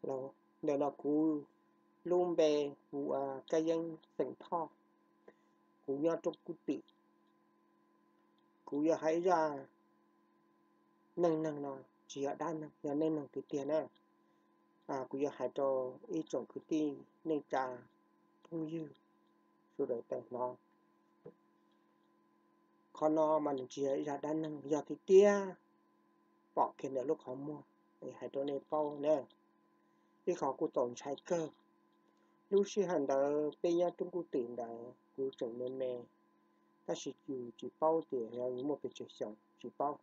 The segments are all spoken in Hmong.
Ntawm no kuv lub npe hu ua Kab Yeeb xeem Thoj, kuv nyob Roob Kub Twm. Kuv yuav hais zaj neej neeg no, tsis yog dab neeg, yog neej neeg tiag tiag na. Kuv yuav hais rau ib tsoom kwv tij neej tsa phooj ywg sawv daws tau hnov. Qhov no mas nws tsis yog ib zaj dab neeg, yog tiag tiag pom kiag ntawm lub qhov muag, hais rau nej paub na. Ib qhov kuj txaus ntshai kawg. Lub sij hawm ntawd peb nyob Roob Kub Twm ntawd kuv tseem me me, tab sis yus tsis paub tias yog yus muaj pes tsawg xyoo tsis paub.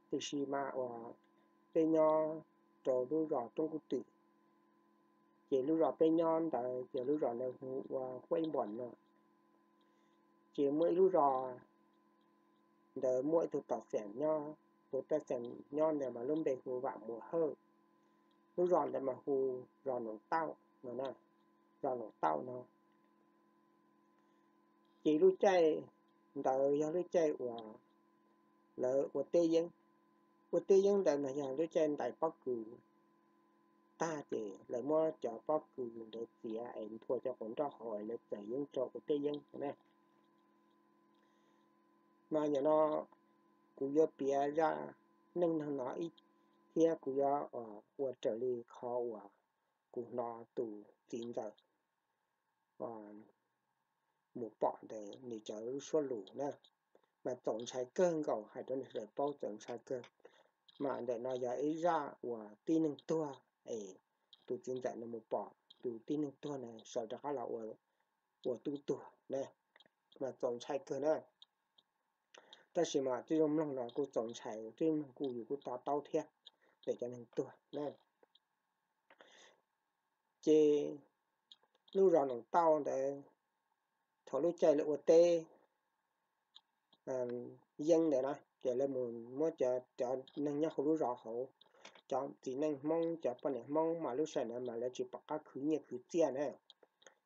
Tiam sis mas uas peb nyob rau lub zos Roob Kub Twm, ces lub zos peb nyob ntawd ces lub zos ntawd hu ua Huab Ib Npom no. Ces muaj ib lub zos ntawd muaj ib tug tom xeem nyob, tus tom xeem nyob ntawd mas lub npe hu Vam Muas Hawj. Lub zos ntawd mas hu zos Noom Tauj no, zos Noom Tauj no. Ces lub caij ntawd yog lub caij uas lawv ua teb yeeb. Ua teb yeeb ntawd mas yog lub caij ntais pob kws tag ces lawv muab cov pob kws ntawd txiav es nthua cov quav nroj hauv es lawv txawm yeeb rau ua teb yeeb na. Mas nim no kuv yuav piav zaj neej neeg no ib, thiab kuv yuav ua raws li qhov uas kuv hnov tus txiv ntxawm mus pom ntawm nws cov lub suab lus na. Mas txaus ntshai kawg nkaus, hais rau nej sawv daws paub txaus ntshai kawg. Mas ntawm no yog ib zaj uas tib neeg tuag es tus txiv ntxawm no mus pom tus tib neeg tuag na sawv rov qab los ua tub tuag na. Mas txaus ntshai kawg na. Tab sis mas tib zoo mloog no kuj txaus ntshai, tib zoo mloog kuj yus kuj to taub thiab ntawm cov neeg tuag na. Ces lub zos Noom Tauj ntawd, thaum lub caij lawv ua teb yeeb ntawd na, ces lawv mus muab cov, cov neeg nyob hauv lub zos hauv, cov txiv neej Hmoob, cov poj niam Hmoob mas lub sij hawm ntawd mas lawv tsis pom qab khwv nyiaj khwv txiaj na,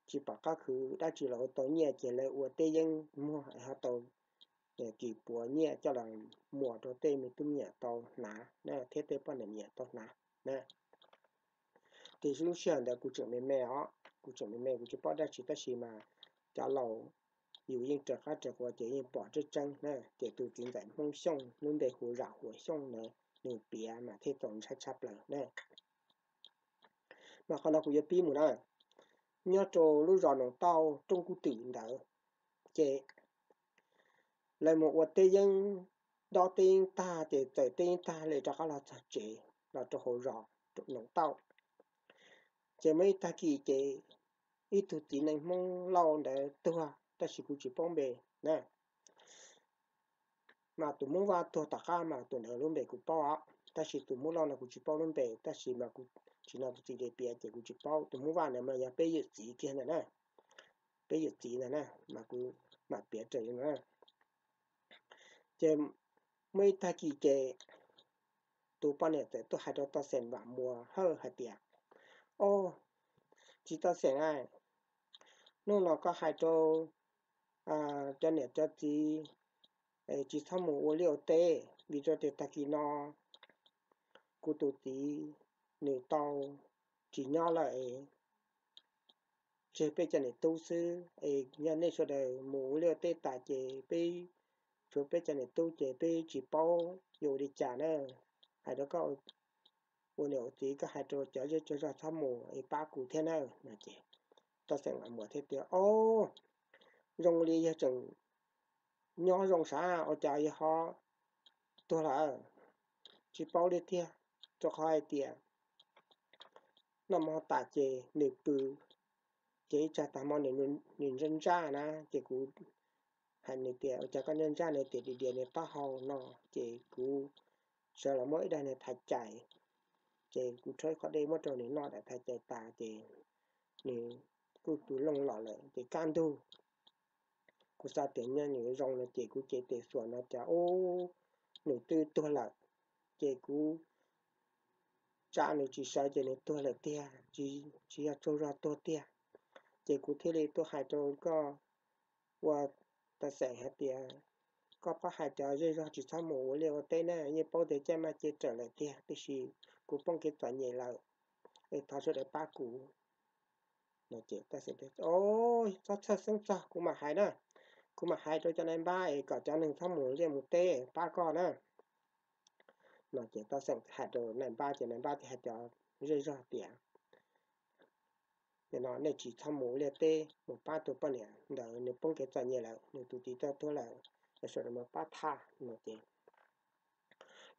tsis pom qab khwv dab tsi los ua tau nyiaj, ces lawv ua teb yeeb muag ho tau kis puav nyiaj coj los muas rau tej me tub me nyuam tau hnav na, thiab tej poj niam me nyuam tau hnav na. Tiam sis lub sij hawm ntawd kuv tseem me me os, kuv tseem me me kuv tsis paub dab tsi tab sis mas cov laus yus yeej raws qab raws qhua ces yeej pom tseeb tseeb na. Ces tus txiv ntxawm Hmoob Xyooj lub npe hu Zam Huas Xyooj ntawd nws piav mas thiaj txaus ntshai tshaj plaws na. Mas qhov no kuv yuav pib mus na. Nyob rau lub zos Noom Tauj Roob Kub Twm ntawd, ces lawv mus ua teb yeeb, dob teb yeeb tag ces txawm teb yeeb tag lawv rov qab los txog tsev los rau hauv zos Noom Tauj. Ces muaj ib tag kis ces ib tug txiv neej Hmoob Lauj ntawd tuag tab sis kuv tsis paub npe na. Mas tus Hmoob Vaj tuag tom qab mas tus ntawd lub npe kuv paub os, tab sis tus Hmoob Lauj no kuv tsis paub lub npe, tab sis mas kuv tsis hnov tus txiv ntawd piav ces kuv tsis paub. Tus Hmoob Vaj ntawd mas yog peb yawm txiv kiag ntawd na, peb yawm txiv ntawd na, mas kuv mam piav raws li no. Ces muaj ib tag kis ces tus poj niam txawm tuaj hais rau toj xeem Vam Muas Hawj hais tias, Au, txiv toj xeem a, hnub no koj hais rau cov niam cov txiv tsis txhob mus ua liaj ua teb, vim rau tias tag kis no kuv tus txiv nws tau tsis nyob lawm es tseg peb cov niam tub xwb, es yog nej sawv daws mus ua liaj ua teb tas ces peb, tshuav peb cov niam tub ces peb tsis paub yuav ua li cas na. Hais rau koj ua niam ua txiv, koj hais rau cov zej cov zog txhob mus es pab kuv thiab na. No ces toj xeem Vam Muas thiaj tias, Au, zoo li yawg tseem nyob zoo sav, ua cas yawg ho tuag lawm? Tsis paub li tiag, rau qhov hais tias noj mov tas ces nws pw, ces ib tsam tag hmo nws ntsaj ntsaj na, ces kuv hais nws tias, Ua cas koj ntsaj ntsaj? Nws tias, Dim dias nws taub hau no. Ces kuv sawv los muab ib daim niag thaiv cais, ces kuv rhaub ib qho dej muab rau nws noj, daim thaiv cais tas ces nws kuj tu looj los lawm. Ces kaj ntug kuv xav tias nyob nws zoo no ces kuv cev tes xuas no cas ub, nws twb tuag lawm. Ces kuv tsa nws tsis sawv ces nws tuag lawm tiag, tsis yog tsaug zog tuag tiag. Ces kuv thiaj li tuaj hais rau koj ua toj xeem hais tias, Koj pab hais cov zej zog tsis txhob mus ua liaj ua teb na, yeej paub tias caij maj cev rawm lawm tiag, tiam sis kuv poob kev txom nyem lawm, es thov sawv daws pab kuv. No ces Tab Xeem tias, O, txhob txhawj xeeb txog, kuv mam hais na, kuv mam hais rau cov nais npab es kom cov neeg txhob mus liaj mus teb pab koj na. No ces Tab Xeem hais rau nais npab ces nais npab thiaj hais cov zej zog tias, No nej tsis txhob mus liaj teb mus pab tus poj niam ntawd, nws poob kev txom nyem lawm, nws tus txiv tau tuag lawm, sawv daws mus pab tham. No ces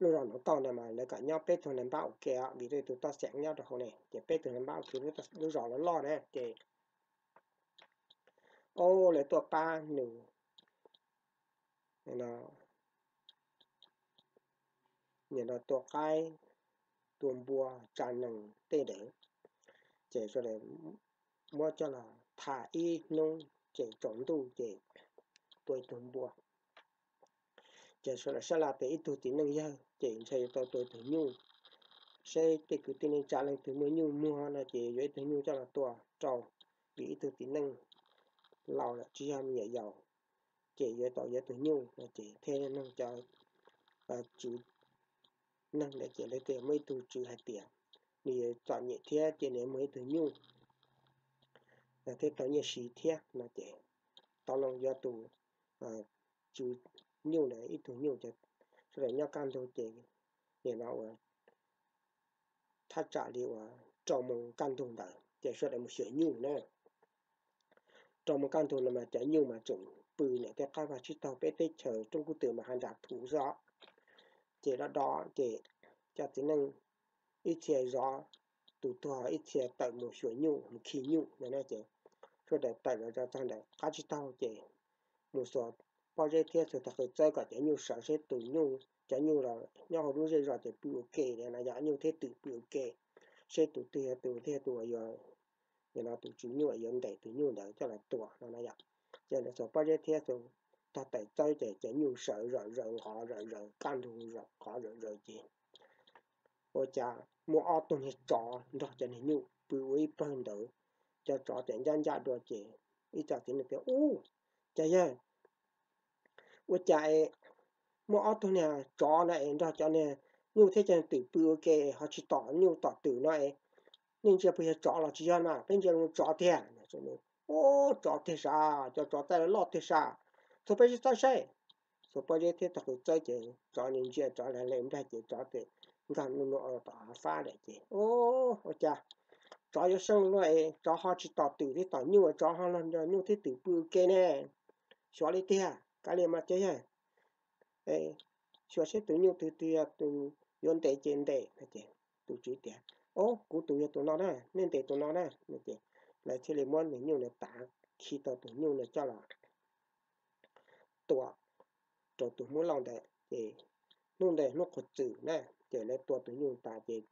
lub zos Noov Tauj no mas lawv kom nyob peb tug nais npab ua ke os, vim tej tus Tab Xeem nyob rau hauv ne, ces peb tug nais npab ua ke, lub zos loj loj na ces, o, lawv tuaj pab nws, nim no tua qaib, tua npua, tsa nees tej ntawd, ces sawv daws muab coj los tham ib hnub ces tsaus ntuj ces tua ib tug npua. Ces sawv daws sab laj tias ib tug txiv neej yawg ces ntshe yuav tau tua tus nyuj, seb tej kwv tij neej tsa leej twg muaj nyuj muag no ces yuav ib tug nyuj coj los tua rau, vim ib tug txiv neej laus lawm tsis yog me nyuam yaus, ces yuav tau yuav tus nyuj no ces thiaj nug cov tswv neeg ntawd ces lawv tias muaj ib tug tswv hais tias nws yuav txom nyem thiab ces nws muag ib tug nyuj thiaj tau nyiaj siv thiab no ces tau loo yuav tus tswv nyuj ntawd ib tug nyuj. Sawv daws nyob kaj ntug ces nim no ua thaj tsam li uas rau moos kaj ntug ntawd ces sawv daws mus xyuas nyuj na. Rau moos kaj ntug no mas cov nyuj mas tseem pw niam tej qab vag tsib taug peb teb chaws Rooj Kub Twm mas hav ntsas thuv xwb os. Ces do do ces cov txiv neej ib txhia zov tus tuag ib txhia tawm mus xyuas nyuj mus khi nyuj no ces sawv daws tawm los txog ntawm qab tsib taug ces mus xuas pob zeb thiab xuas tog qws txawb kom cov nyuj sawv seb tus nyuj, cov nyuj los nyob hauv lub zej zos ces pw ua ke no yog nyuj thiab twm pw ua ke, seb tus twg yog tus thiab tus uas yuav, no tus tswv nyuj yuav ntes tus nyuj ntawd coj los tua no no yom. Ces lawv xuas pob zeb thiab xuas tog qws txawb ces cov nyuj sawv zom zaws nqov zom zaws kaj ntug zom nqov zom zaws ces ua cas muaj ob tug niag tsov nrog cov niag nyuj pw ua ib pawg ntawd. Cov tsov ces ncaj ncaj dua ces ib co txiv neej tias, Ub, cov yawg, ua cas es muaj ob tug niag tsov no es nrog cov niag nyuj thiab cov twm pw ua ke ho tsis tom nyuj tom twm no es, nej ntsia puas yog tsov los tsis yog mas peb ntsia tsov tiag. Ub, tsov tiag sav, cov tsov txaij loj tiag sav, xuas pob zeb txawb saib. Xuas pob zeb thiab tog qws txawb ces tsov ntsia tsov lag le nplaig ces tsov tes nkag nuj nuj tom hav fab lawm ces, Ub, ua cas tsov yuav seej luaj es tsov ho tsis tom twm thiab tom nyuj, tsov ho los nrog nyuj thiab twm pw ua ke ne? Xyov li tiag, kav liam mas cov yawg, xyuas seb tus nyuj twg twg yog tus yuav ntes ces ntes. Tus tswv tias, Ub, kuv tus yog tus no na, nej ntes tus no na. Lawv thiaj li muab nws nyuj na tav, khi tau tus nyuj na coj los tua rau tus Hmoob Lauj ntawd ces hnub ntawd hnub qhuav txwm na, ces lawv tua tus nyuj tas ces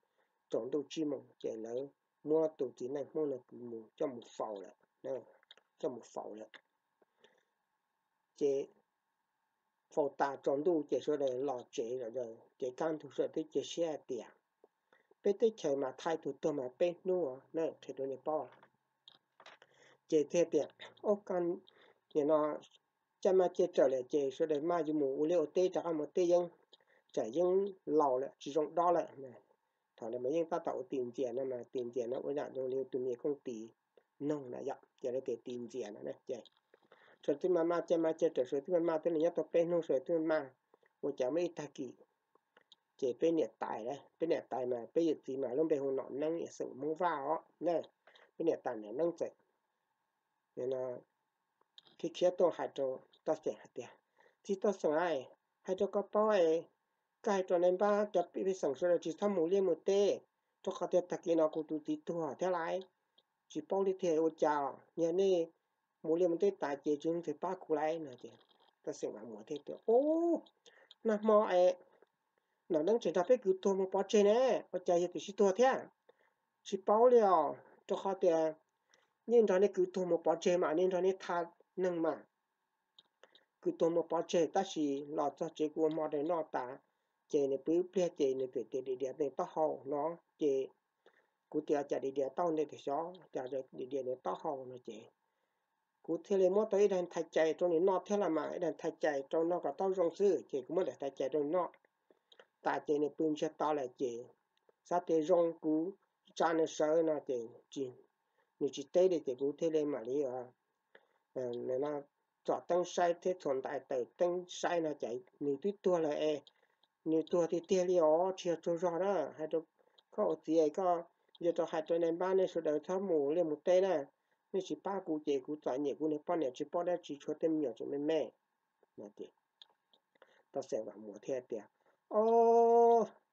tsaus ntuj tsib moos ces lawv muab tus txiv neej Hmoob no mus coj mus faus lawm, coj mus faus lawm. Ces faus tas tsaus ntuj ces sawv daws los tsev zom zaws ces kaj ntug sawv daws twb cia siab hais tias peb teb chaws mas thaij tus tuag mas peb hnub na, qhia rau nej paub. Ces thiaj tias, Ub, nim no caij maj caij rawm lawm ces sawv daws maj yuav mus ua liaj ua teb rov qab mus teb yeeb, tsam yeeb laus lawm tsis zoo dob lawm. Thaum ntawd mas yeej tab tom ua tis ntxias no mas tis ntxias no ua yam zoo li tus me kooj tis noog na yom, ces lawv tias tis ntxias no ces sawv daws twb maj maj caij maj caij rawm, sawv daws twb maj maj twb nyob tau peb hnub sawv daws twb maj maj, ua cas muaj ib tag kis ces peb niam tais, peb niam tais mas peb yawm txiv mas lub npe hu Nom Neeb, yog xeem Hmoob Vaj os na. Peb niam tais Nom Neeb txawm khiav khiav tuaj hais rau Toj Xeem hais tias, Txiv Toj Xeem, hais rau koj paub es, koj hais rau nais npab cov pej xeem sawv daws tsis txhob mus liaj mus teb, rau qhov tias tag kis no kuv tus txiv tuag thiab lawm, tsis paub li tiag ua cas, yog nej mus liaj mus teb tas ces tsis muaj leej twg pab kuv lawm no ces Toj Xeem Vam Muas thiaj tias, Ub, nag hmo es Nom Neeb tseem nrog peb kwv tuag mus pov tseg ne, ua cas yog tiam sis tuag thiab? Tsis paub li os, rau qhov tias nej nrog nej kwv tuag mus pov tseg mas nej nrog nej tha neeg mas kwv tuag mus pov tseg tab sis los txog tsev kuv ua hmo rau nws noj tas, ces nws pw ib pliag ces nws txawm tias dim diav nws taub hau no, ces kuv tias cas dim diav taub hau ntawd tias xyov cas dim diav nws taub hau no ces kuv thiaj li muab tau ib daim nthav cais rau nws noj thiab los mas ib daim nthav cais rau noj kom taub zoo xwb ces kuv muab daim nthav cais rau nws noj tas ces nws pw ntsiag to lawm ces xav tias zoo kuv tsa nws sawv no ces nws tsis teb li ces kuv thiaj li mam li tsom teeb saib thiab txhuam ntais tawm teeb saib no ces nws twb tuag lawm es. Nws tuag tiag tiag li os, tsis yog tsaug zog na. Hais rau koj ua txiv, koj yuav rau hais rau nais npab nej sawv daws txhob mus liaj mus teb na. Nej tsis pab kuv ces kuv txom nyem, kuv niag poj niam tsis paub dab tsi, tshuav tej me nyuam tseem me me. Tau xeem vam muas thiaj tias, o,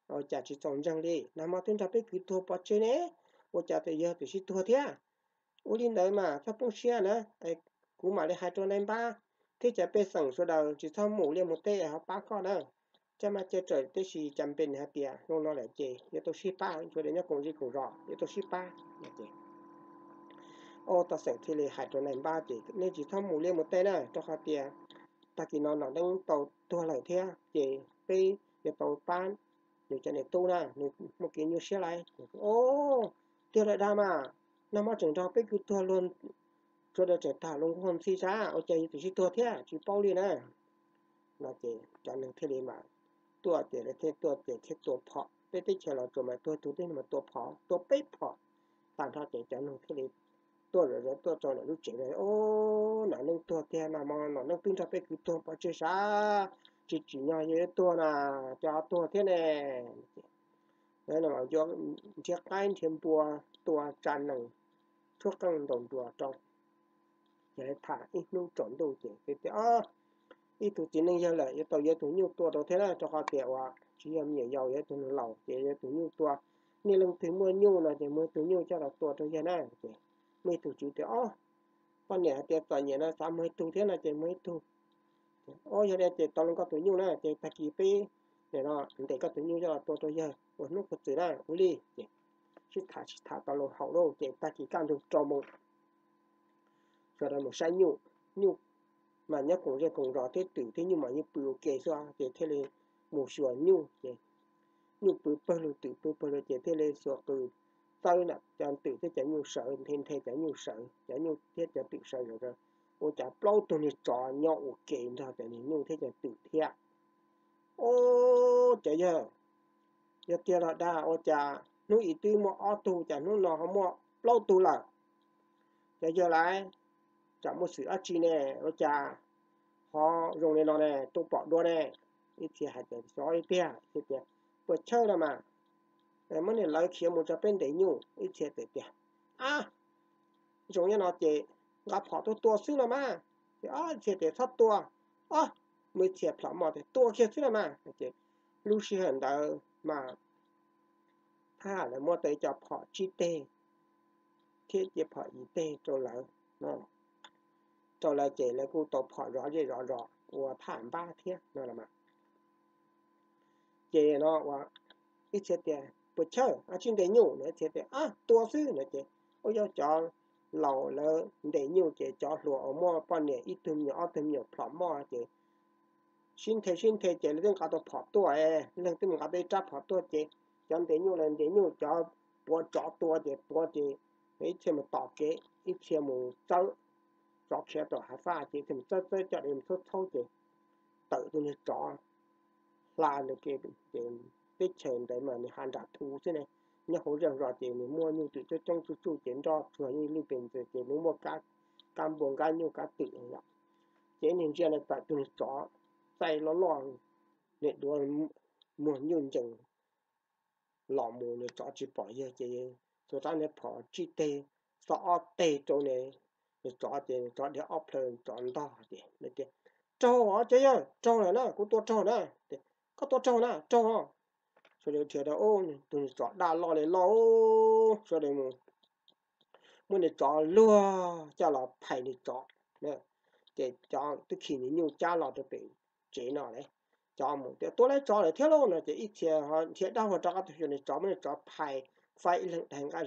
ua cas tsis txaus ntseeg li, nag hmo twb nrog peb kwv tuag pov tseg ne, ua cas tus yawg twb sib tuag thiab? Ua li ntawd mas txhob poob siab na, kuv mam li hais rau nais npab thiab cov pej xeem sawv daws tsis txhob mus liaj mus teb ho pab koj na. Caj mas cia raws, tab sis cas npe nws hais tias zoo no lawm ces yuav tau sib pab, sawv daws nyob koom zej koom zos yuav tau sib pab. Tau xeem thiaj li hais rau nais npab ces nej tsis txhob mus liaj mus teb na, rau qhov tias tag kis no Nom Neeb tau tuag lawm thiab ces peb yuav tau pab nws cov niam tub na, nws muaj kev nyuaj siab lawm. O, tiag lawm dag mas, nag hmo tseem nrog peb kwv tuag luag, sawv daws tseem tag luag nquag ntxhi sab, ua cas yus twb sib tuag thiab tsis paub li na. No ces cov neeg thiaj li mas tuaj ces lawv thiaj tuaj ces thiaj tua phom, peb teb chaws los tsuas mas tuag tug teb mas tua phom, tua peb phom tag nrho ces cov neeg thiaj li tuaj zom zaws tuaj rau ntawm lub tsev. O, Nom Neeb tuag tiag, nag hmo Nom Neeb twb nrog peb kwv tuag pov tseg sab, tsis tsim nyog yog yuav tuag na, cov tuag thiab ne. Nrhiav qaib nrhiav npua tua tsa nees, tshuab qeej ntaus nruas rau. Ces lawv tham ib hnub tsaus ntuj ces tias, ib tug txiv neej yawg lawm yuav tau yuav tus nyuj tua rau thiab na, rau qhov tias uas tsis yog me nyuam yaus, yuav tus laus ces yuav tus nyuj tua. Nej leej twg muaj nyuj no ces muab tus nyuj coj los tua rau yawg na. Ces muaj ib tug tswv tias, o, poj niam hais tias txom nyem no xav muag ib tug thiab no ces muag ib tug. O, yog li ces tau los koj tus nyuj na, ces tag kis peb ntes koj tus nyuj coj los tua rau yawg ua hnub qhuav txwm na, ua li. Ces sib tham sib tham tau los haum lawm ces tag kis kaj ntug rau mus, sawv daws mus saib nyuj. Nyuj mas nyob koom zej koom zos thiab twm thiab nyuj mas yeej pw ua ke xwb ces thiaj li mus xyuas nyuj ces nyuj pw pawg lug twm pw pawg lug ces thiaj li xuas qws txawb na, cov twm thiab cov nyuj sawv, nthe nthe cov nyuj sawv, cov nyuj thiab cov twm sawv zom zaws. Ua cas plaub tug niag tsov nyob ua ke nrog cov niag nyuj thiab cov twm thiab. O, cov yawg, yog tiag los dag, ua cas hnub ib twb muaj ob tug, cas hnub no ho muaj plaub tug lawm? Cov yawg lawv, tsam muaj xwm dab tsi ne, ua cas ho zoo li no ne, tuaj pom dua ne? Ib txhia hais tias xyov li tiag, ib txhia tias puas chawj los mas, muab niam lawv khiav mus tso peb ntes nyuj. Ib txhia tias tias, a, zoo li no ces nqa phom tuaj tua xwb los mas. Ib txhia tias txhob tua, o, muaj ib txhia plhom moj tias tua kiag xwb los mas. Ces lub sij hawm ntawd mas thab ham lawv muab tau ib co phom tsib teg thiab cia phom yim teg rau lawv, rau lawv ces lawv kuj tau phom zov zej zov zos ua thab ham npab thiab no los mas. Ces no ua ib txhia tias puas chawj, a, tsis ntes nyuj no, ib txhia tias a, tua xwb no ces ua yog cov laus lawv ntes nyuj ces cov hluas uas muaj poj niam ib tug me nyuam ob tug me nyuam plhom moj ces sib nthe sib nthe ces lawv twb nqa tau phom tuaj, leej twb mus nqa tau ib rab phom tuaj ces cov ntes nyuj lawv ntes nyuj, cov puav tsov tua ces puav ces ib txhia mus tom kev, ib txhia mus txawb tsov khiav tom hav faj ces ib txhia mus txawb txawb coj li mus txhawb txhawb ces tawm tus niag tsov hla ntawd ke. Ces teb chaws ntawd mas nws hav nram thu xwb ne, nyob hauv zej zos ces nws muaj nyuj twm coob coob tsuj tsuj ces nroj tsuag yeej lwj pes ntxwv ces nws muaj kab npua kab nyuj kab twm yom. Ces niag ntsia na tawm tus niag tsov txaij loj loj, niag duav muag nyuj ncees los mus, niag tsov tsis pom yawg ces txhua rab niag phom tsib teg, xo ob teg rau niag tsov ces niag tsov dhia ob plhaw, tsov ntog ces tias, raug os cov yawg, raug lawm na, kuv tua raug na. Koj tua raug na? Raug. Sawv daws dhia rau tus niag tsov daj loj li loj, sawv daws mus muab niag tsov luag coj los phais niag tsov. Ces cov twb khi niag nyuj cab los rau pem tsev no lawm. Cov mus tias tua lawv tsov lawm thiab lauj no ces ib txhia dhia daj huag rov qab tuaj xyuas niag tsov, muab niag tsov phais faib ib leeg daig nqaij